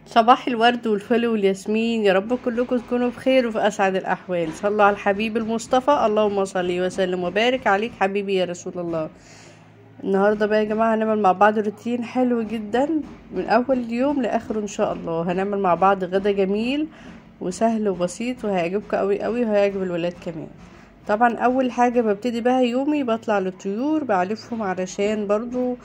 صباح الورد والفل والياسمين، يا رب كلكم تكونوا بخير وفي أسعد الأحوال. صلوا على الحبيب المصطفى، اللهم صل وسلم وبارك عليك حبيبي يا رسول الله. النهارده بقى يا جماعة هنعمل مع بعض روتين حلو جدا من أول يوم لآخره إن شاء الله. هنعمل مع بعض غدا جميل وسهل وبسيط وهيعجبكم قوي قوي وهيعجب الولاد كمان. طبعا أول حاجة ببتدي بها يومي بطلع للطيور بعلفهم، علشان برضو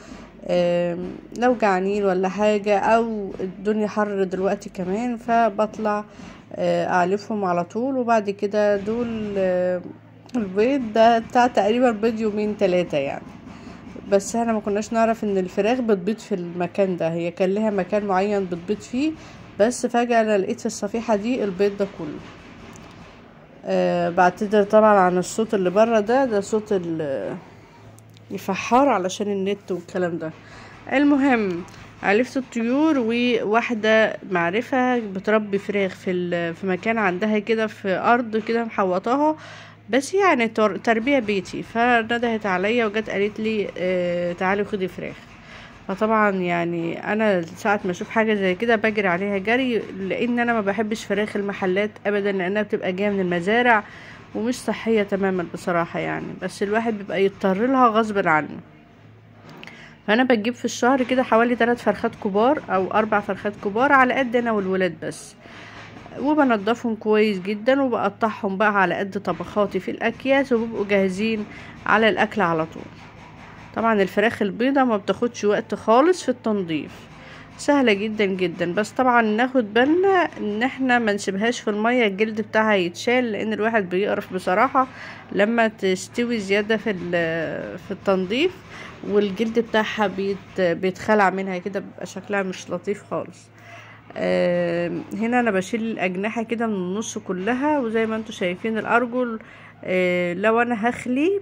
لو جعانين ولا حاجة او الدنيا حر دلوقتي كمان، فبطلع اعلفهم على طول. وبعد كده دول البيض ده بتاع تقريبا بيض يومين 3 يعني، بس احنا ما كناش نعرف ان الفراخ بتبيض في المكان ده، هي كان لها مكان معين بتبيض فيه، بس فجأة انا لقيت في الصفيحة دي البيض ده كله. بعتذر طبعا عن الصوت اللي بره ده صوت الفحار علشان النت والكلام ده. المهم عرفت الطيور، وواحدة معرفة بتربي فراخ في مكان عندها كده في ارض كده محوطاها، بس يعني تربية بيتي، فندهت عليا وجت قالت لي تعالي خدي فراخ. فطبعا يعني انا ساعة ما اشوف حاجة زي كده بجري عليها جري، لان انا ما بحبش فراخ المحلات ابدا، لانها بتبقى جاية من المزارع ومش صحية تماما بصراحة يعني، بس الواحد بيبقى يضطر لها غصب عنه. فانا بجيب في الشهر كده حوالي 3 فرخات كبار او 4 فرخات كبار على قد انا والولاد بس، وبنضفهم كويس جدا وبقطعهم بقى على قد طبخاتي في الاكياس، وبيبقوا جاهزين على الاكل على طول. طبعا الفراخ البيضة ما بتاخدش وقت خالص في التنظيف، سهلة جدا جدا، بس طبعا ناخد بالنا ان احنا ما نسيبهاش في المية الجلد بتاعها يتشال، لان الواحد بيقرف بصراحة لما تستوي زيادة في التنظيف، والجلد بتاعها بيتخلع منها كده، بيبقى شكلها مش لطيف خالص. هنا انا بشيل الاجنحة كده من النص كلها، وزي ما انتم شايفين الارجل لو انا هخلي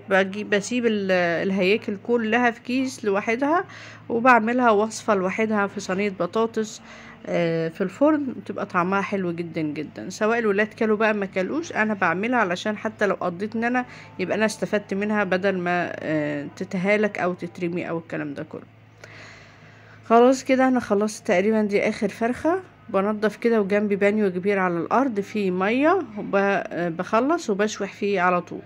بسيب الهياكل كلها في كيس لوحدها، وبعملها وصفة لوحدها في صينية بطاطس في الفرن، بتبقى طعمها حلو جدا جدا، سواء الولاد كلوا بقى ما كلوش، انا بعملها علشان حتى لو قضيت ان انا يبقى انا استفدت منها بدل ما تتهالك او تترمي او الكلام ده كله. خلاص كده انا خلصت تقريبا، دي اخر فرخة. بنضف كده وجنبي بانيو كبير على الارض فيه مية، وبخلص وبشوح فيه على طول.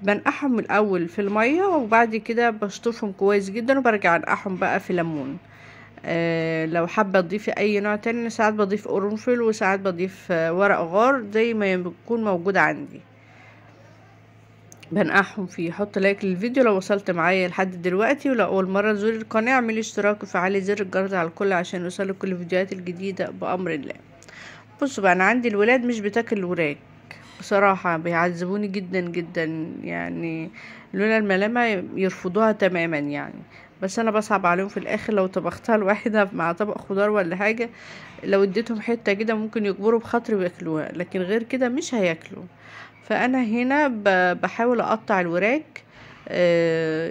بنقعهم الاول في المية، وبعد كده بشطفهم كويس جدا، وبرجع انقعهم بقى في ليمون. لو حابة تضيفي اي نوع تاني، ساعات بضيف قرنفل وساعات بضيف ورق غار زي ما يكون موجود عندي، بنقعهم فيه. حط like للفيديو لو وصلت معايا لحد دلوقتي، ولو اول مرة تزوري القناة اعملي اشتراك وفعلي زر الجرس على الكل عشان يوصلك كل الفيديوهات الجديدة بامر الله. بصوا بقى، انا عندي الولاد مش بتاكل وراك بصراحة، بيعذبوني جدا جدا يعني، لولا الملامه يرفضوها تماما يعني، بس انا بصعب عليهم في الاخر لو طبختها لوحدها مع طبق خضار ولا حاجة، لو اديتهم حتة كده ممكن يكبروا بخاطري وياكلوها، لكن غير كده مش هياكلوا. فانا هنا بحاول اقطع الوراك،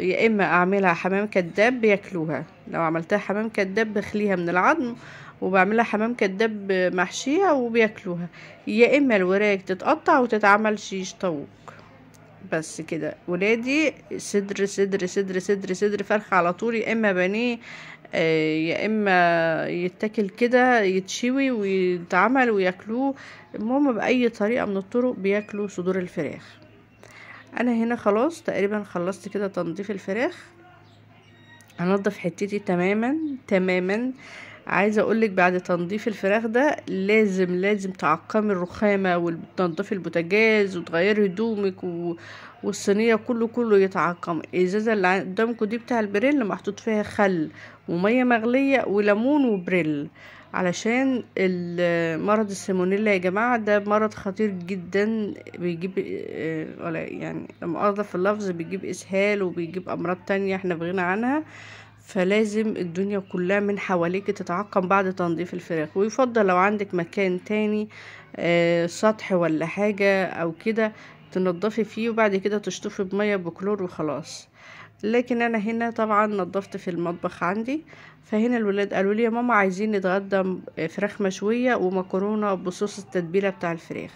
يا اما اعملها حمام كداب بياكلوها، لو عملتها حمام كداب بخليها من العظم وبعملها حمام كداب محشيه وبياكلوها، يا اما الوراك تتقطع وتتعمل شيش طاووق. بس كده ولادي صدر صدر صدر صدر صدر فرخ على طول، يا اما بانيه يا اما يتاكل كده يتشوي ويتعمل وياكلوه، المهم باي طريقه من الطرق بياكلوا صدور الفراخ. انا هنا خلاص تقريبا خلصت كده تنظيف الفراخ، هنضف حتتي تماما تماما. عايزه اقولك بعد تنظيف الفراخ ده لازم تعقمي الرخامه وتنظفي البوتاجاز وتغيري هدومك والصينيه كله يتعقم. الازازه اللي قدامكم دي بتاع البريل محطوط فيها خل ومية مغليه وليمون وبريل، علشان مرض السيمونيلا يا جماعة ده مرض خطير جدا، بيجيب ولا يعني لما اضف اللفظ بيجيب اسهال وبيجيب امراض تانية احنا بغنى عنها، فلازم الدنيا كلها من حواليك تتعقم بعد تنظيف الفراخ. ويفضل لو عندك مكان تاني سطح ولا حاجة او كده تنظفي فيه، وبعد كده تشطفي بمية بكلور وخلاص. لكن انا هنا طبعا نظفت في المطبخ عندي. فهنا الولاد قالوا لي يا ماما عايزين نتغدى فراخ مشوية ومكرونة بصوص التتبيلة بتاع الفراخ،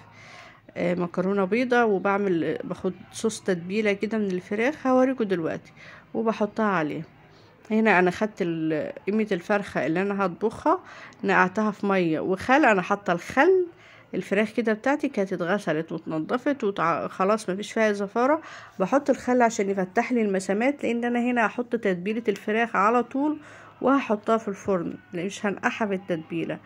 مكرونة بيضة، وبعمل باخد صوص تتبيلة كده من الفراخ هوريكم دلوقتي وبحطها عليه. هنا انا خدت قيمة الفرخه اللي انا هطبخها، نقعتها في مية وخل. انا حاطه الخل، الفراخ كده بتاعتي كانت اتغسلت واتنضفت وخلاص مفيش فيها زفاره. بحط الخل عشان يفتح لي المسامات، لان انا هنا هحط تتبيله الفراخ على طول وهحطها في الفرن، لان مش هنقعها في التتبيله،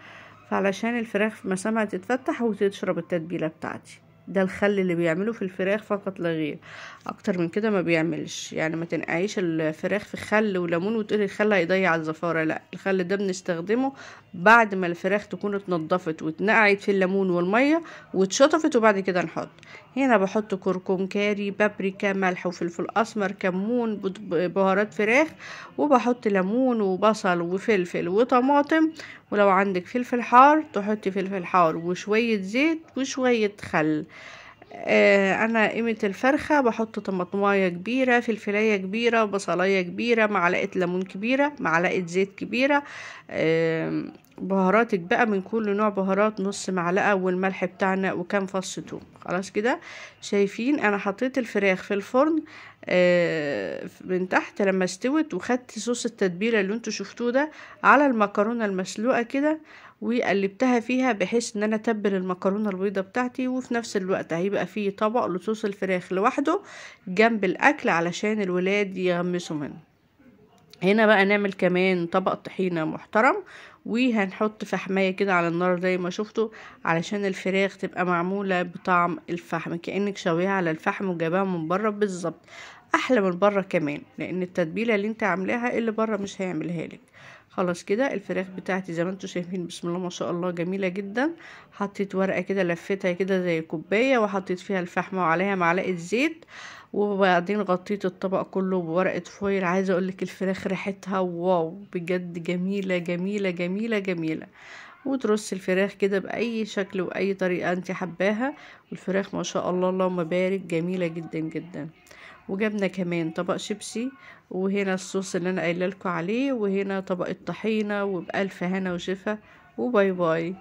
فعلشان الفراخ مسامها تتفتح وتشرب التتبيله بتاعتي. ده الخل اللي بيعمله في الفراخ فقط لا غير، اكتر من كده ما بيعملش. يعني ما تنقعيش الفراخ في خل وليمون وتقولي الخل هيضيع الزفاره، لا، الخل ده بنستخدمه بعد ما الفراخ تكون اتنضفت واتنقعت في الليمون والمية واتشطفت، وبعد كده نحط. هنا بحط كركم، كاري، بابريكا، ملح وفلفل اسمر، كمون، بهارات فراخ، وبحط ليمون وبصل وفلفل وطماطم، ولو عندك فلفل حار تحطي فلفل حار، وشوية زيت وشوية خل. انا قيمة الفرخة بحط طماطمايه كبيرة، فلفلاية كبيرة، بصلاية كبيرة، معلقة ليمون كبيرة، معلقة زيت كبيرة، بهاراتك بقى من كل نوع بهارات نص معلقة، والملح بتاعنا، وكام فص توم. خلاص كده شايفين انا حطيت الفراخ في الفرن من تحت لما استوت، وخدت صوص التتبيلة اللي انتوا شفتوه ده على المكرونة المسلوقة كده، وقلبتها فيها بحيث ان انا اتبل المكرونه البيضة بتاعتي، وفي نفس الوقت هيبقى فيه طبق لصوص الفراخ لوحده جنب الاكل علشان الولاد يغمسوا منه. هنا بقى نعمل كمان طبق طحينه محترم، وهنحط فحمايه كده على النار زي ما شفتوا، علشان الفراخ تبقى معمولة بطعم الفحم، كانك شويها على الفحم وجايباها من بره بالظبط، احلى من بره كمان، لان التتبيله اللي انت عاملاها اللي بره مش هيعملها لك. خلاص كده الفراخ بتاعتي زي ما انتوا شايفين بسم الله ما شاء الله جميلة جدا. حطيت ورقة كده لفتها كده زي كوباية، وحطيت فيها الفحمه وعليها معلقه زيت، وبعدين غطيت الطبق كله بورقه foil. عايزه اقولك الفراخ ريحتها wow بجد، جميلة جميلة جميلة جميلة. وترص الفراخ كده باي شكل واي طريقه انت حباها، والفراخ ما شاء الله اللهم بارك جميلة جدا جدا. وجبنا كمان طبق شيبسي، وهنا الصوص اللي انا قايله لكم عليه، وهنا طبق الطحينه. وبألف هنا وشفا، و bye bye.